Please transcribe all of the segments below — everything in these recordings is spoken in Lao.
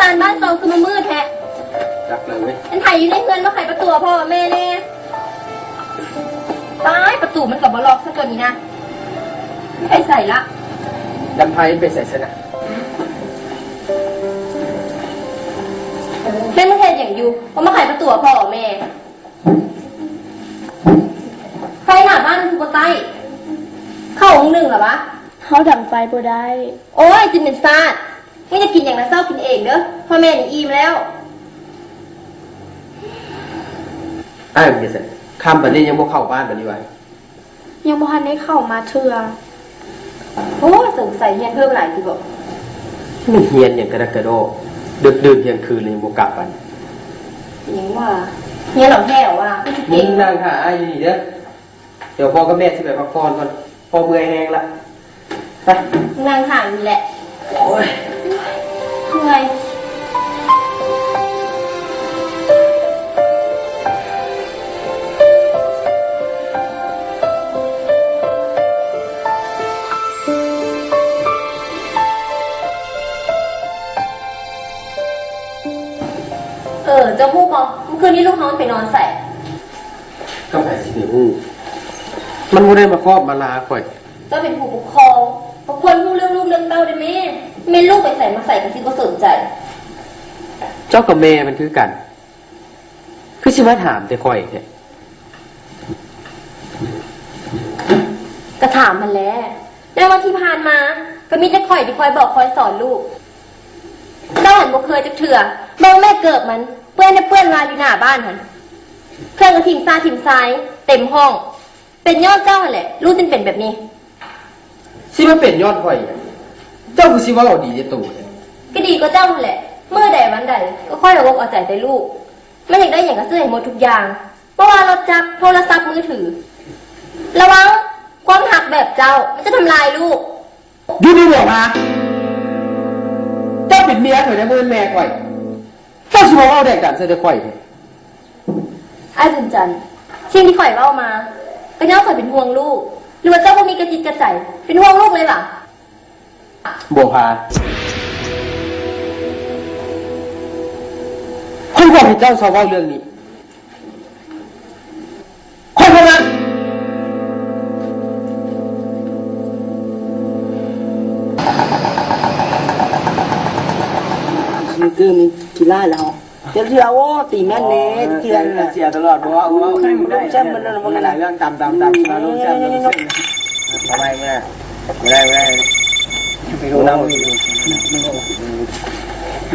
ບ້ານເຈົ້າຄືມາມືດແທ້? ຈັກແລ້ວເວີຍ. ມັນໃຜຢູ່ໃນເຮືອນມາໄຂປະຕູພໍ່ແມ່ແດ່? ຕາຍ ປະຕູມັນກໍບໍ່ລັອກຊະຕົວນີ້ນະ. ມັນໄປໃສລະ? ລຳໄພໄປໃສຊັ້ນນະ? ແມ່ນມາເຮັດຫຍັງຢູ່? ບໍ່ມາໄຂປະຕູພໍ່ແມ່. ໄຟໜ້າບ້ານຄືບໍ່ໃຕ້? ເຂົ້າໂຮງໜຶ່ງລະວະ? ເຮົາດັງໄຟບໍ່ໄດ້. ໂອ້ຍ ຊິເປັນຊາດ. ເຮົາຢາກກິນຫຍັງນະ ເຊົ້າກິນເອງເດີ້ ພໍ່ແມ່ນີ້ອີ່ມແລ້ວ. ອ້າຍ ມັນເປັນຊັ້ນ ຄ່ຳປານນີ້ຍັງບໍ່ເຂົ້າບ້ານປານນີ້ວະ? ຍັງບໍ່ທັນໄດ້ເຂົ້າມາເທື່ອ. ໂອ້ ສົງໄສຮຽນເພີ່ມຫຼາຍຕິບໍ? ມັນຮຽນຫຍັງກະດັກກະດໍ້ ດຶກດື່ນທ່ຽງຄືນແລ້ວຍັງບໍ່ກັບບັດ. ຫຍັງວະ? ຮຽນເອົາແທ້ວະ? ມຶງນັ່ງຖ້າອ້າຍຢູ່ນີ້ເດີ້. ດຽວພໍ່ກັບແມ່ຊິໄປພັກຜ່ອນກ່ອນ ພໍ່ເມື່ອຍແຮງລະ. ໄປ ນັ່ງຖ້າຢູ່ນີ້ແຫຼະ. ໂອ້ຍ ເມື່ອຍ. ເອີ ເຈົ້າຮູ້ບໍ່ ມື້ຄືນນີ້ລູກເຮົາມັນໄປນອນໃສ? ກໍໃຜຊິໄປຮູ້ ມັນບໍ່ໄດ້ມາຄອບມາລາຂ້ອຍ. ເຈົ້າເປັນຜູ້ປົກຄອງ ກໍຄວນຮູ້ເລື່ອງລູກເລື່ອງເຕົ້າເດ້ແມ່. ແມ່ນລູກໄປໃສມາໃສກໍຊິບໍ່ສົນໃຈ. ເຈົ້າກັບແມ່ມັນຄືກັນ ຄືຊິມາຖາມແຕ່ຂ້ອຍແທ້? ກໍຖາມຫັ້ນແຫຼະ. ແຕ່ວ່າທີ່ຜ່ານມາ ກໍມີແຕ່ຂ້ອຍທີ່ຄອຍບອກຄອຍສອນລູກ. ເຈົ້າຫັ້ນບໍ່ເຄີຍຈັກເທື່ອ. ເບິ່ງແມ່ເກີບມັນ ເປື້ອນແທ້ເປື້ອນວ່າຢູ່ໜ້າບ້ານຫັ້ນ. ເຄື່ອງກໍຖິ້ມຊາຖິ້ມຊາຍເຕັມຫ້ອງ. ເປັນຍ້ອນເຈົ້າຫັ້ນແຫຼະ ລູກຈຶ່ງເປັນແບບນີ້. ຊິມາເປັນຍ້ອນຂ້ອຍຫຍັງ? ເຈົ້າຄືຊິເວົ້າດີແຕ່ໂຕແທ້? ກໍດີກວ່າເຈົ້າຫັ້ນແຫຼະ. ມື້ໃດວັນໃດກໍຄອຍເອົາອົກເອົາໃຈແຕ່ລູກ. ມັນຢາກໄດ້ຫຍັງກໍຊື້ໃຫ້ໝົດທຸກຢ່າງ. ບໍ່ວ່າລົດຈັກ, ໂທລະສັບມືຖື. ລະວັງ, ຄວາມຮັກແບບເຈົ້າ ມັນຈະທຳລາຍລູກ. ຢຸດເດ ບົວຜາ. ເຈົ້າເປັນເມຍຂ້ອຍເດ້ ບໍ່ແມ່ນແມ່ຂ້ອຍ. ເຈົ້າຊິມາເວົ້າແດກດັນໃສ່ແຕ່ຂ້ອຍແທ້? ອ້າຍບຸນຈັນ, ສິ່ງທີ່ຂ້ອຍເວົ້າມາ ກໍຍ້ອນຂ້ອຍເປັນຫ່ວງລູກ. ຫຼືວ່າເຈົ້າບໍ່ມີກະຈິດກະໃຈເປັນຫ່ວງລູກເລີຍຫວາ? ບົວຜາ, ຂ້ອຍບອກໃຫ້ເຈົ້າເຊົາເວົ້າເລື່ອງນີ້. ຂ້ອຍບໍ່ມັກ. ຄືມີກິລາແລ້ວ ເທື່ອ ໂອ້ ຕີແມ່ນເດ້ ເທື່ອ ເສຍຕະຫຼອດ ບໍ່ເວົ້າ ບໍ່ເວົ້າ ແຊມມັນ ມັນຫຼາຍເລື່ອງ ຕຳ ຕຳ ຕຳ ມາລົງແຊມ ລົງແຊມ ເອົາໄວ້ ບໍ່ໄດ້ ບໍ່ໄດ້ ໄປລົງນຳ.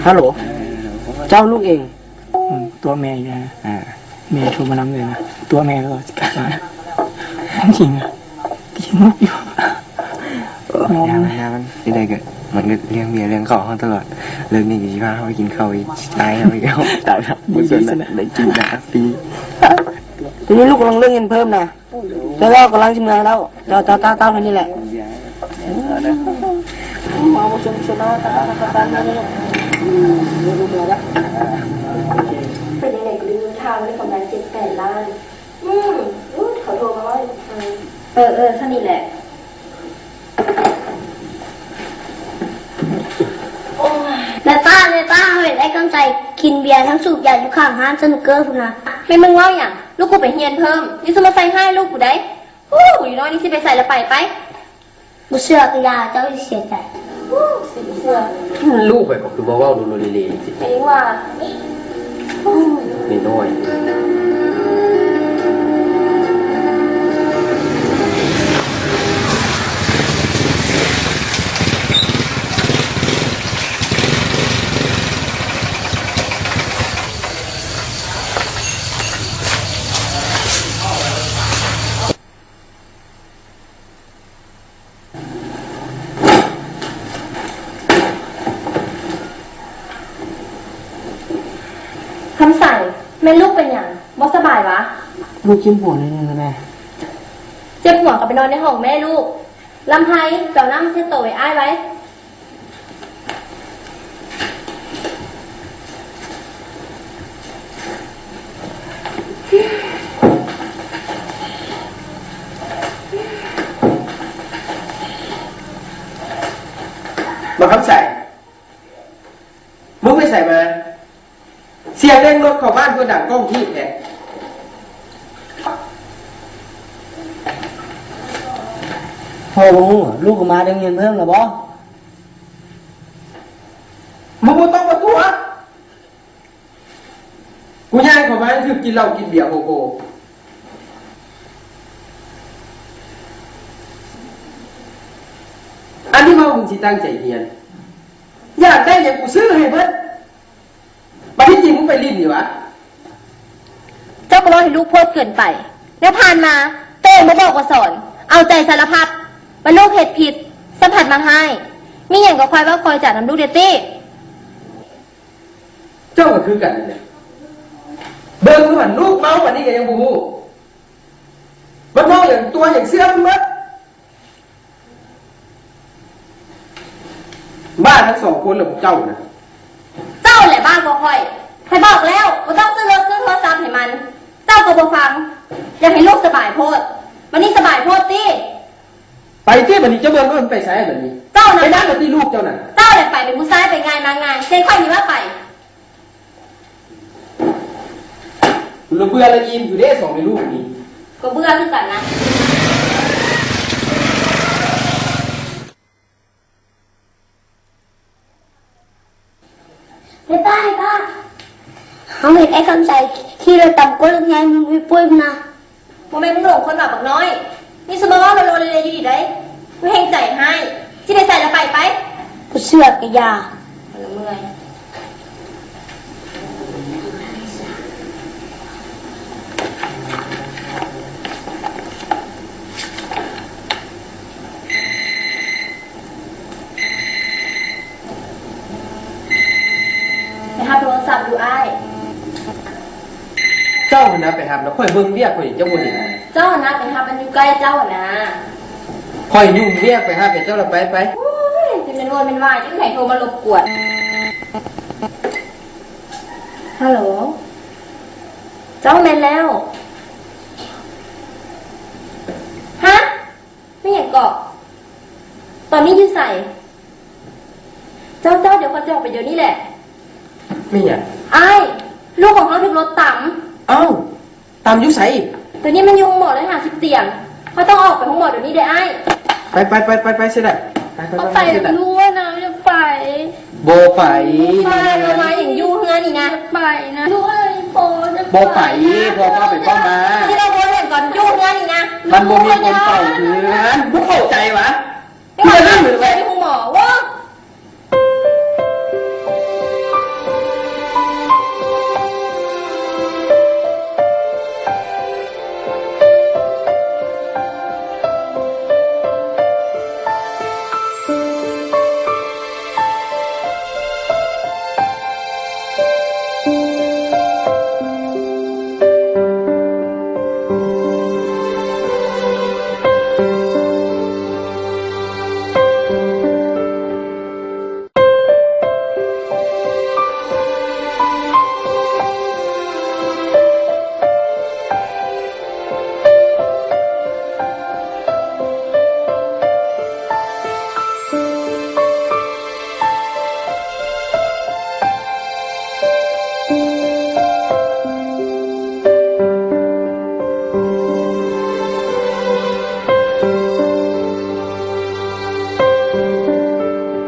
ຮັລໂຫຼ ເຈົ້າລູກເອງ. ອືມ ຕົວະແມ່ອີກແລ້ວ ອ່າ ແມ່ໂທມານຳເລີຍນະ ຕົວະແມ່ແລ້ວກໍຊິກັບມາ ຄວາມຈິງນະ ຕີລູກຢູ່. ຢ່າມັນ ຢ່າມັນ ຈັ່ງໃດກໍມັນກໍລ້ຽງເບຍລ້ຽງເຂົ້າເຮົາຕະຫຼອດ ເລີກນີ້ກໍຊິພາເຮົາໄປກິນເຂົ້າອີກ ຕາຍເຮົາອີກແລ້ວ ຕາຍແລ້ວ ບໍ່ສົນນະ ໄດ້ກິນນະ ຕີ. ທີນີ້ລູກກຳລັງເລື່ອງເງິນເພີ່ມນະ. ແລ້ວກໍກຳລັງຊິເມືອແລ້ວ ເຈົ້າ ເຈົ້າ ເຈົ້າ ເຈົ້າ ເທົ່ານີ້ແຫຼະ. ເປັນຈັ່ງໃດກໍໄດ້ເງິນທາງໄດ້ກຳໄລເຈັດແປດລ້ານ. ອືມ ເຂົາໂທມາເວົ້າ. ເອີ ເອີ ເທົ່ານີ້ແຫຼະ. ໂອ້ຍ ແມ່ປ້າ ແມ່ປ້າ ເຮົາເຫັນອ້າຍກຳໄສກິນເບຍທັງສູບຢາຢູ່ຂ້າງຮ້ານສະໜຸກເກີພຸ້ນນະ. ແມ່ນມຶງເວົ້າຫຍັງ? ລູກກູໄປຮຽນເພີ່ມ ຢ່າສູ່ມາໃສ່ຮ້າຍລູກກູໄດ໋. ໂອ້ ຢູ່ນ້ອຍນີ້ຊິໄປໃສລະ ໄປ ໄປ. ບໍ່ເຊື່ອກໍຢ່າ ເຈົ້າຊິເສຍໃຈ. ໂອ້ ຊິບໍ່ເຊື່ອ. ລູກຂ້ອຍກໍຄືມາເວົ້າໂລເລໆ ຈັ່ງຊີ້ ເອງວ່າ ນ້ອຍໆ. ຄຳໃສ ແມ່ລູກເປັນຫຍັງ? ບໍ່ສະບາຍຫວາ? ລູກເຈັບຫົວໜ້ອຍໜຶ່ງແມ່. ເຈັບຫົວກໍໄປນອນໃນຫ້ອງແມ່ລູກ. ລຳໄພ ໄປເອົານ້ຳມາເຊັດໂຕໃຫ້ອ້າຍໄວ. ບັກຄຳໃສ ມຶງໄປ ໃສມາ? ສຽງແຕ່ງລົດເຂົ້າບ້ານເພື່ອດັງກ້ອງທີບແທ້. ພໍ່ບໍ່ຮູ້ ລູກກໍມາແຕ່ໂຮງຮຽນເພິ່ງແລ້ວບໍ່? ມຶງບໍ່ຕ້ອງມາຕົວະ. ກູຍ່າງເຂົ້າມາຖືກກິນເຫຼົ້າກິນເບຍໂຮໂຮ. ອັນນີ້ເວົ້າ ມຶງຊິຕັ້ງໃຈຮຽນ ຢາກໄດ້ຫຍັງກູຊື້ໃຫ້ເບິດ. ບັດທີ່ຈິງມຶງໄປຫຼິ້ນນີ້ຫວາ? ເຈົ້າກໍເວົ້າໃຫ້ລູກໂພດເກີນໄປ. ແນວຜ່ານມາໂຕເອງບໍ່ບອກບໍ່ສອນ ເອົາໃຈສາລະພັດ ວ່າລູກເຮັດຜິດ ສຳພັດມາຮ້າຍ. ມີຫຍັງກໍຄ່ອຍເວົ້າຄ່ອຍຈານຳລູກແດ່ຕິ. ເຈົ້າກໍຄືກັນນີ້ແຫຼະ ເບິ່ງຫັ້ນ ລູກເມົາປານນີ້ກໍຍັງບໍ່ຮູ້ ມັນເວົ້າຫຍັງຕົວະຫຍັງເຊື່ອມັນໝົດ. ບ້າທັງສອງຄົນລະພວກເຈົ້ານະ. ເຈົ້າແຫຼະບ້າກວ່າຂ້ອຍ. ຂ້ອຍບອກແລ້ວບໍ່ຕ້ອງຊື້ລົດຊື້ໂທລະສັບໃຫ້ມັນ ເຈົ້າກໍບໍ່ຟັງ. ຢາກໃຫ້ລູກສະບາຍໂພດ ບັດນີ້ສະບາຍໂພດຕິ. ໄປຕິ ບັດນີ້ເຈົ້າເບິ່ງວ່າມັນໄປໃສບັດນີ້. ເຈົ້ານະ ໄປນຳກັນຕິລູກເຈົ້ານະ. ເຈົ້າແຫຼະໄປເປັນຜູ້ຊາຍ ໄປງ່າຍມາງ່າຍ ເຊັ່ນຂ້ອຍນີ້ວ່າໄປ. ລະເບື່ອລະອີ່ມຢູ່ເດ້ສອງແມ່ລູກນີ້. ກໍເບື່ອຄືກັນນະ. ເຮີຍປ້າ ເຮີຍປ້າ ເຮົາເຫັນອ້າຍຄຳໃສຂີ່ລົດຕາມກ້ວຍລູກໃຫຍ່ມັນໄປປຸ້ຍພຸ້ນນະ. ບໍ່ແມ່ນມຶງຫຼົງຄົນຫວາບັກນ້ອຍ? ມີສະມາເວົ້າໂລເລຢູ່ນີ້ໃດ໋. ມີແຮງໃຈຮ້າຍ ຊິໄປໃສລະໄປໄປ. ບໍ່ເຊື່ອກະຢ່າ ລະເມື່ອຍ. ໄປຮັບໂທລະສັບຢູ່ອ້າຍ. ເຈົ້າຫັ້ນນະໄປຮັບນະ ຂ້ອຍເບິ່ງວຽກຂ້ອຍເຈົ້າບໍ່ເຫັນ. ເຈົ້າຫັ້ນນະໄປຮັບ ມັນຢູ່ໃກ້ເຈົ້າຫັ້ນນະ. ຂ້ອຍຫຍຸ້ງວຽກໄປຮັບໃຫ້ເຈົ້າລະໄປໄປ. ໂອ້ຍ ຊິແມ່ນໂວຍແມ່ນວາຍ ຈັ່ງໃດໂທມາລົບກວນ. ຮັລໂຫຼ ເຈົ້າແມ່ນແລ້ວ. ຮະ? ແມ່ນຫຍັງເກາະ? ຕອນນີ້ຢູ່ໃສ? ເຈົ້າ ເຈົ້າ ດຽວຂ້ອຍຈະອອກໄປດຽວນີ້ແຫຼະ. ແມ່ນຫຍັງ? ອ້າຍ ລູກຂອງເຮົາຖືກລົດຕຳ. ເອົ້າ ຕຳຢູ່ໃສ? ດຽວນີ້ມັນຢູ່ໂຮງໝໍ ຮ້ອຍຫ້າສິບຕຽງ. ຂ້ອຍຕ້ອງອອກໄປໂຮງໝໍດຽວນີ້ເດ້ອ້າຍ. ໄປ ໄປ ໄປ ໄປ ໄປ ຊິໄດ້. ໄປ ໄປ ໄປ ໄປ ໄປ ໄປ ໄປ. ບໍ່ໄປ ບໍ່ໄປ ມາຫຍັງຢູ່ເຮືອນນີ້ນະ. ບໍ່ໄປນະ ລູກເອີຍ ພໍ່ຈະບໍ່ໄປ ພໍ່ເຝົ້າໄປເຝົ້າມາ. ທີ່ເວົ້າເລື່ອງກ່ອນ ຢູ່ເຮືອນນີ້ນະ. ມັນບໍ່ມີຄົນເຝົ້າເຮືອນ ບໍ່ເຂົ້າໃຈຫວາ? ເຮືອນນັ້ນເຮືອນໃຜ? ຢູ່ໂຮງໝໍ ໂອ້